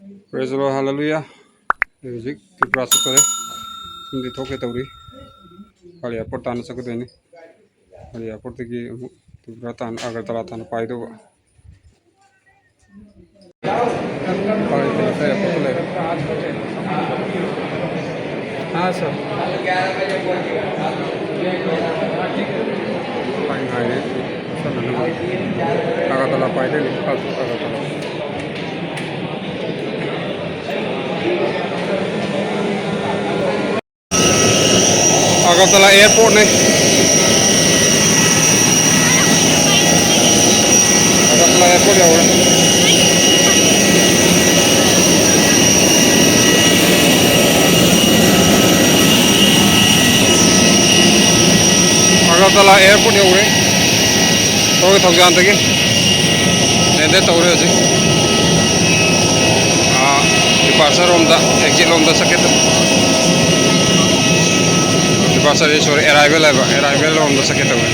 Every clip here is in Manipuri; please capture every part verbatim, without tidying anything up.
Praise the Lord, hallelujah. ꯑꯩ ꯍꯧꯖꯤꯛ ꯇ꯭ꯔꯤꯄꯨꯔꯥ ꯆꯠꯇꯣꯔꯦ꯫ ꯌꯨꯝꯗꯤ ꯊꯣꯛꯀꯦ ꯇꯧꯔꯤ꯫ ꯏꯝꯐꯥꯜ airport ꯇꯥꯟꯅ ꯆꯠꯀꯗꯣꯏꯅꯤ꯫ ꯏꯝꯐꯥꯜ airport ꯇꯒꯤ ꯑꯃꯨꯛ ꯇ꯭ꯔꯤꯄꯨꯔꯥ ꯇꯥꯟꯅ, ꯑꯒꯔꯇꯂꯥ ꯇꯥꯟꯅ ꯄꯥꯏꯗꯧꯕ꯫ ꯏꯝꯐꯥꯜ airport ꯇ ꯂꯩꯔꯦ꯫ हाँ सर। ꯄꯥꯏ ꯉꯥꯏꯔꯦ꯫ ꯆꯠꯅꯅꯕ꯫ ꯑꯒꯔꯇꯂꯥ ꯄꯥꯏꯗꯣꯏꯅꯤ꯫ ꯏꯝꯐꯥꯜ to ꯑꯒꯔꯇꯂꯥ꯫ ꯑꯒꯔꯇꯂꯥ airport ꯅꯦ꯫ ꯑꯒꯔꯇꯂꯥ airport ꯌꯧꯔꯦ꯫ ꯑꯒꯔꯇꯂꯥ airport ꯌꯧꯔꯦ꯫ ꯑꯩꯈꯣꯏ ꯊꯧꯖꯥꯟꯗꯒꯤ꯫ Landing ꯇꯧꯔꯦ ꯍꯧꯖꯤꯛ꯫ ꯑꯥ, departure ꯔꯣꯝꯗ, exit ꯂꯣꯝꯗ ꯆꯠꯀꯦ ꯇꯧ-, departure, sorry, arrival ꯍꯥꯏꯕ, arrival ꯔꯣꯝꯗ ꯆꯠꯀꯦ ꯇꯧꯋꯦ꯫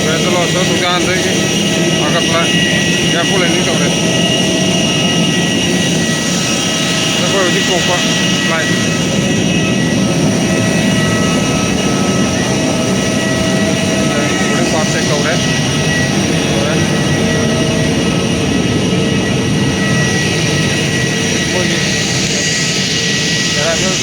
ꯆꯠꯂꯣ, ꯆꯠꯂꯣ, ꯊꯧꯖꯥꯟꯗꯒꯤ ꯑꯒꯔꯇꯂꯥ airport landing ꯇꯧꯔꯦ꯫ ꯑꯩꯈꯣꯏ ꯍꯧꯖꯤꯛ ꯇꯣꯡꯕ flight꯫ Boarding pass check ꯇꯧꯔꯦ꯫ ꯇꯧꯔꯦ꯫ ꯑꯩꯈꯣꯏꯒꯤ arrival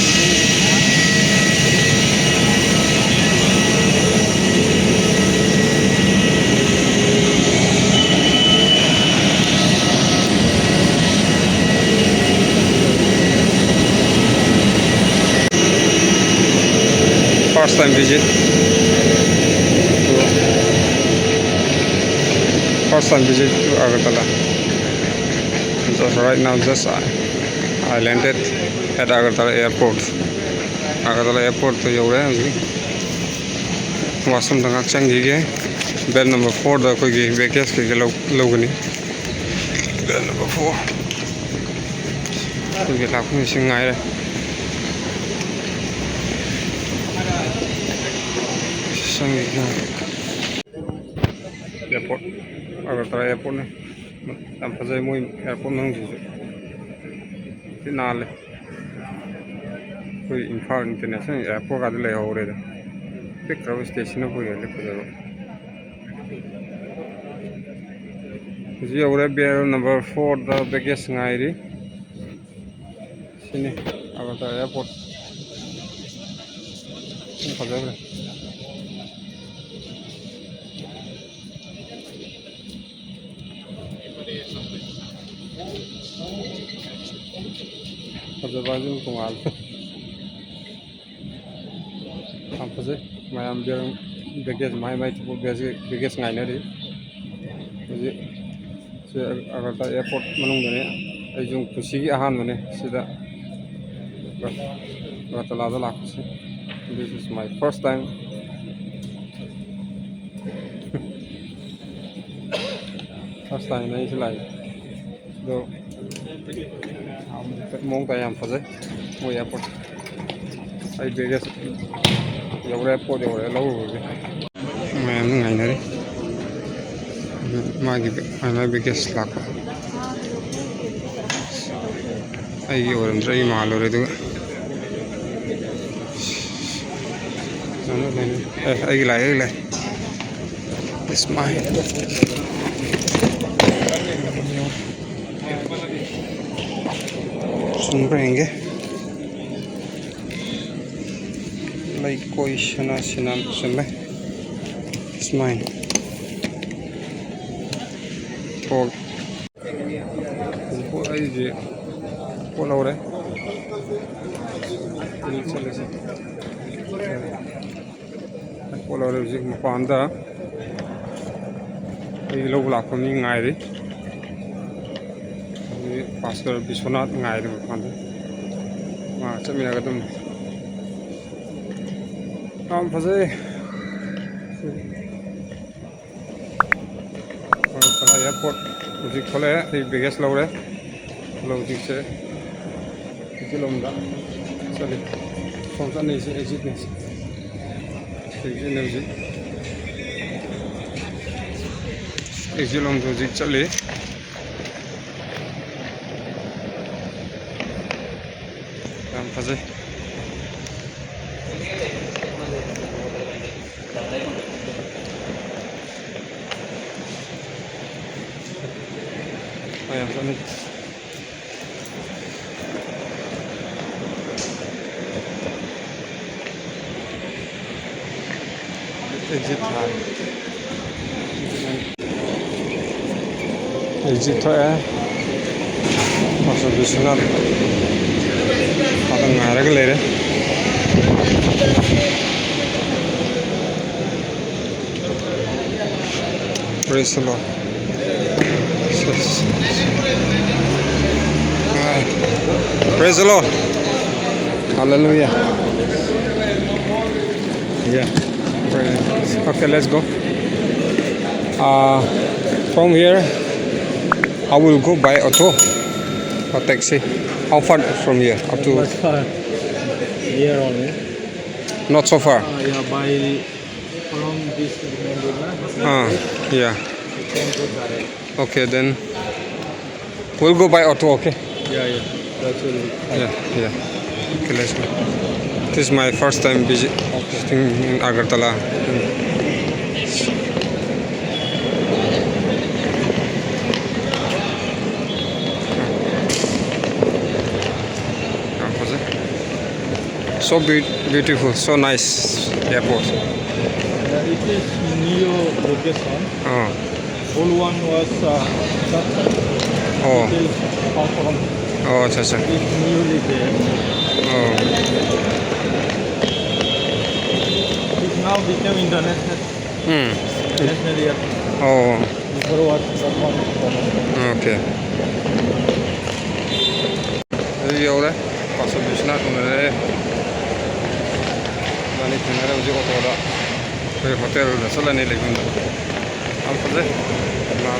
First time visit to, first time visit to Agartala. Just right now, just I, I landed at Agartala airport. Agartala airport ꯇ ꯌꯧꯔꯦ ꯍꯧꯖꯤꯛ꯫ Washroom ꯗ ꯉꯥꯏꯍꯥꯛ ꯆꯪꯈꯤꯒꯦ꯫ Bell number four ꯗ ꯑꯩꯈꯣꯏꯒꯤ baggage ꯀꯩꯀꯩ ꯂꯧ-, ꯂꯧꯒꯅꯤ꯫ Bell number four꯫ ꯑꯩꯈꯣꯏꯒꯤ ꯂꯥꯛꯄꯁꯤꯡ ꯉꯥꯏꯔꯦ꯫ ꯆꯪꯈꯤꯒꯦ꯫ Airport, ꯑꯒꯔꯇꯂꯥ airport ꯅꯤ꯫ ꯌꯥꯝ ꯐꯖꯩ ꯃꯣꯏ ꯑꯦꯌꯥꯔꯄꯣꯔꯠ ꯃꯅꯨꯡꯁꯤꯁꯨ꯫ ꯊꯤ ꯅꯥꯜꯂꯦ꯫ ꯑꯩꯈꯣꯏ ꯏꯝꯐꯥꯜ ꯏꯟꯇꯔꯅꯦꯁꯅꯦꯜ ꯑꯦꯌꯥꯔꯄꯣꯔꯠꯀꯗꯤ ꯂꯩꯍꯧꯔꯦꯗ꯫ ꯄꯤꯛꯈ꯭ꯔꯕ ꯁ꯭ꯇꯦꯁꯟꯅꯕꯨ ꯍꯦꯜꯂꯦ ꯐꯖꯕ꯫ ꯍꯧꯖꯤꯛ ꯌꯧꯔꯦ ꯕꯦꯔꯦꯜ ꯅꯝꯕꯔ ꯐꯣꯔꯗ ꯕꯦꯒꯦꯖ ꯉꯥꯏꯔꯤ꯫ ꯁꯤꯅꯤ ꯑꯒꯔꯇꯂꯥ ꯑꯦꯌꯥꯔꯄꯣꯔꯠ꯫ ꯌꯥꯝ ꯐꯖꯈ꯭ꯔꯦ꯫ ꯐꯖꯕ ꯍꯥꯏꯁꯤꯃ ꯇꯣꯉꯥꯜꯂꯦ꯫ ꯌꯥꯝ ꯐꯖꯩ꯫ ꯃꯌꯥꯝ ꯕꯦꯒꯦꯖ ꯃꯥꯏ ꯃꯥꯏ ꯊꯣꯛꯄ ꯕꯦꯒꯦꯖ ꯉꯥꯏꯅꯔꯤ꯫ ꯍꯧꯖꯤꯛ ꯁꯤ ꯑꯒꯔꯇꯂꯥ ꯑꯦꯌꯥꯔꯄꯣꯔꯠ ꯃꯅꯨꯡꯗꯅꯤ꯫ ꯑꯩꯁꯨ ꯄꯨꯟꯁꯤꯒꯤ ꯑꯍꯥꯟꯕꯅꯤ ꯁꯤꯗ ꯑꯒꯔꯇꯂꯥꯗ ꯂꯥꯛꯄꯁꯦ꯫ This is my first time. First time ꯅꯦ ꯑꯩꯁꯨ ꯂꯥꯛꯏ꯫ ꯑꯗꯣ ꯃꯑꯣꯡ ꯇꯥꯏ, ꯌꯥꯝ ꯐꯖꯩ ꯃꯣꯏ ꯑꯦꯌꯥꯔꯄꯣꯔꯠ꯫ ꯑꯩ ꯕꯦꯒꯦꯖ ꯌꯧꯔꯦ, ꯄꯣꯠ ꯌꯧꯔꯦ ꯂꯧꯔꯨꯔꯒꯦ꯫ ꯃꯌꯥꯝꯅ ꯉꯥꯏꯅꯔꯤ꯫ ꯃꯥꯒꯤ ꯕꯦ-, ꯃꯥꯏ ꯃꯥꯏ ꯕꯦꯒꯦꯖ ꯂꯥꯛꯄ꯫ ꯑꯩꯒꯤ ꯑꯣꯏꯔꯝꯗ꯭ꯔꯦ, ꯑꯩ ꯃꯥꯜꯂꯨꯔꯦ꯫ ꯑꯗꯨꯒ ꯑꯦ, ꯑꯩꯒꯤ ꯂꯥꯛꯑꯦ, ꯑꯩꯒꯤ ꯂꯥꯛꯑꯦ꯫ It's mine. ꯆꯨꯝꯕ꯭ꯔꯥ ꯌꯦꯡꯒꯦ꯫ ꯂꯩꯀꯣꯏ ꯁꯅꯥ ꯁꯅꯥ ꯆꯨꯝꯃꯦ꯫ It's mine. ꯊꯣꯛ꯫ ꯄꯣꯠ ꯑꯩꯁꯦ ꯄꯣꯠ ꯂꯧꯔꯦ꯫ ꯑꯗꯨ ꯆꯠꯂꯁꯤ꯫ ꯄꯣꯠ ꯂꯧꯔꯦ꯫ ꯍꯧꯖꯤꯛ ꯃꯄꯥꯟꯗ ꯑꯩ ꯂꯧꯕ ꯂꯥꯛꯄ ꯃꯤ ꯉꯥꯏꯔꯤ꯫ ꯍꯧꯖꯤꯛ ꯄꯥꯁꯇꯔ ꯕꯤꯁ꯭ꯋꯥꯅꯥꯊ ꯉꯥꯏꯔꯤ ꯃꯄꯥꯟꯗ꯫ ꯃꯥ ꯆꯠꯃꯤꯟꯅꯒꯗꯕꯅꯤ꯫ ꯌꯥꯝ ꯐꯖꯩ꯫ ꯑꯦꯌꯥꯔꯄꯣꯔꯠ ꯍꯧꯖꯤꯛ ꯊꯣꯛꯂꯛꯑꯦ꯫ ꯑꯩ ꯕꯦꯒꯦꯖ ꯂꯧꯔꯦ꯫ ꯑꯗꯣ ꯍꯧꯖꯤꯛꯁꯦ ꯑꯦꯛꯖꯤꯠ ꯂꯣꯝꯗ ꯆꯠꯂꯤ꯫ ꯁꯣꯝ ꯆꯠꯅꯩꯁꯦ ꯑꯦꯛꯖꯤꯠꯅꯤ꯫ ꯑꯦꯛꯖꯤꯠꯅꯤ ꯍꯧꯖꯤꯛ꯫ ꯑꯦꯛꯖꯤꯠ ꯂꯣꯝꯗ ꯍꯧꯖꯤꯛ ꯆꯠꯂꯤ꯫ ꯌꯥꯝ ꯐꯖꯩ꯫ ꯍꯣꯏ, ꯌꯥꯝ ꯆꯠꯅꯩ꯫ ꯑꯦꯛꯖꯤꯠ ꯊꯥꯔꯦ꯫ ꯑꯦꯛꯖꯤꯠ ꯊꯣꯛꯑꯦ꯫ ꯄꯥꯁꯇꯔ ꯕꯤꯁ꯭ꯋꯥꯅꯥꯊ ꯑꯗ ꯉꯥꯏꯔꯒ ꯂꯩꯔꯦ꯫ Praise the Lord. Praise the Lord. Hallelujah. Yeah. Praise. Okay, let's go. Uh, from here, I will go by auto or taxi. How far from here? Up to? Not far. Here only. Not so far. Uh, yeah, by from this main road, na? Ah, yeah. You can go direct. Okay, then we'll go by auto, okay? Yeah, yeah. That's all. Yeah, yeah. Okay, let's go. This is my first time visit, visiting in Agartala. ꯌꯥꯝ ꯐꯖꯩ꯫ So beau-, beautiful, so nice airport. Uh, it is new location. Ah. Old one was, uh, that side. ꯑꯣ꯫ It is Hong Kong. ꯑꯣ, ꯑꯠꯆꯥ, ꯑꯠꯆꯥ꯫ It's newly there. ꯑꯣ꯫ It now became international. Um. National airport. ꯑꯣ꯫ Before was that one. Okay꯫ ꯑꯗꯨ ꯌꯧꯔꯦ꯫ ꯄꯥꯁꯇꯔ ꯕꯤꯁ꯭ꯋꯥꯅꯥꯊ ꯎꯅꯔꯦ꯫ ꯏꯕꯥꯅꯤ ꯊꯦꯡꯅꯔꯦ ꯍꯧꯖꯤꯛ ꯑꯣꯇꯣꯗ꯫ ꯑꯩꯈꯣꯏ ꯍꯣꯇꯦꯜꯗ ꯆꯠꯂꯅꯤ ꯂꯩꯐꯝꯗ꯫ ꯌꯥꯝ ꯐꯖꯩ꯫ ꯃꯥ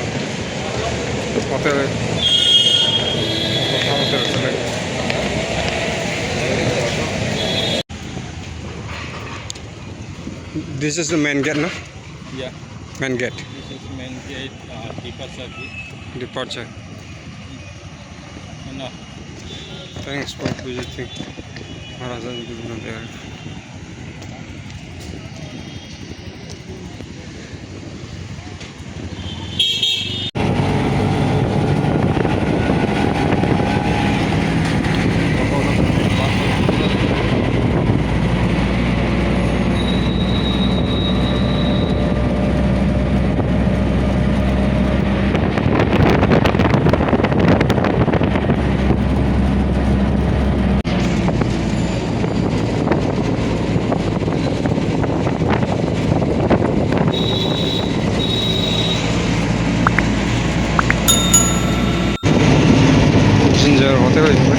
ꯍꯣꯇꯦꯜ, ꯍꯣꯇꯦꯜꯗ ꯆꯠꯂꯦ꯫ This is the main gate, no? Yeah. Main gate. This is main gate, uh, departure gate. Departure. No. Thanks for visiting Maharaja Guru Nandial. Ginger Hotel ꯌꯧꯔꯦ꯫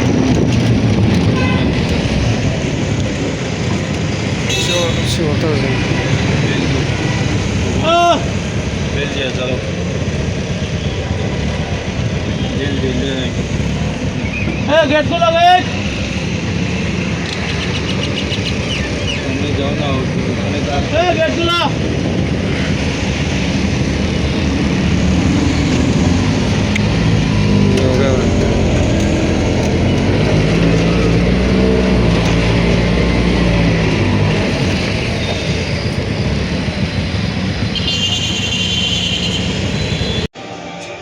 ꯁꯤ ꯍꯣ-, ꯁꯤ ꯍꯣꯇꯦꯜꯁꯦ꯫ ए, गेट को लगा एक। ए, गेट को लगा।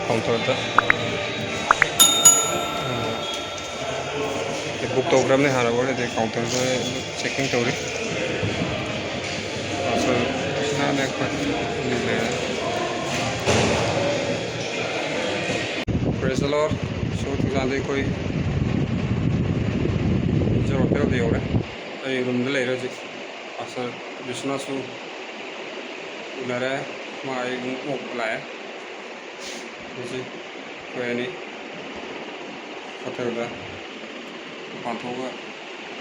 ꯀꯥꯎꯟꯇꯔꯗ, ꯑ, ꯕꯨꯛ ꯇꯧꯈ꯭ꯔꯕꯅꯦ ꯍꯥꯟꯅ already꯫ ꯀꯥꯎꯟꯇꯔꯗ ꯆꯦꯛꯀꯤꯡ ꯇꯧꯔꯤ꯫ ꯑꯁꯣꯏ ꯁꯤꯅꯅꯦ ꯑꯩꯈꯣꯏ ꯃꯤ ꯂꯩꯔꯦ꯫ Praise the Lord꯫ ꯁꯣ ꯊꯤꯖꯥꯟꯗ ꯑꯩꯈꯣꯏ ꯖꯦꯔꯣ ꯍꯣꯇꯦꯜꯗ ꯌꯧꯔꯦ꯫ ꯑꯩ ꯔꯨꯝꯗ ꯂꯩꯔꯦ ꯍꯧꯖꯤꯛ꯫ ꯄꯥꯁꯇꯔ ꯕꯤꯁ꯭ꯋꯥꯅꯥꯊꯁꯨ ꯎꯅꯔꯦ꯫ ꯃꯥ ꯑꯩ ꯑꯃꯨꯛ ꯑꯣꯛꯄ ꯂꯥꯛꯑꯦ꯫ ꯍꯧꯖꯤꯛ ꯑꯩꯈꯣꯏ ꯑꯅꯤ ꯍꯣꯇꯦꯜꯗ ꯃꯄꯥꯟ ꯊꯣꯛꯑꯒ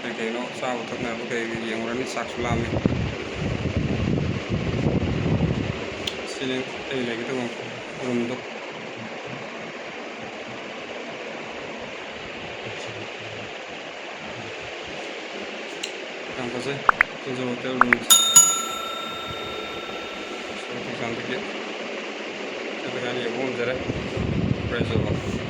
ꯀꯩ ꯀꯩꯅꯣ ꯆꯥꯕ ꯊꯛꯅꯕ ꯀꯩ ꯀꯩ ꯌꯦꯡꯉꯨꯔꯅꯤ꯫ ꯆꯥꯛꯁꯨ ꯂꯥꯝꯃꯤ꯫ ꯁꯤꯅꯤ ꯑꯩ ꯂꯩꯒꯗꯕ ꯔꯨꯝꯗꯣ꯫ ꯌꯥꯝ ꯐꯖꯩ ꯁꯤꯁꯨ ꯍꯣꯇꯦꯜ ꯔꯨꯝꯁꯦ꯫ ꯁꯣꯔꯣꯛ ꯊꯣꯡꯁꯥꯡꯗꯒꯤ ꯆꯠꯂꯒ ꯌꯦꯡꯕ ꯉꯝꯖꯔꯦ꯫ Praise the Lord꯫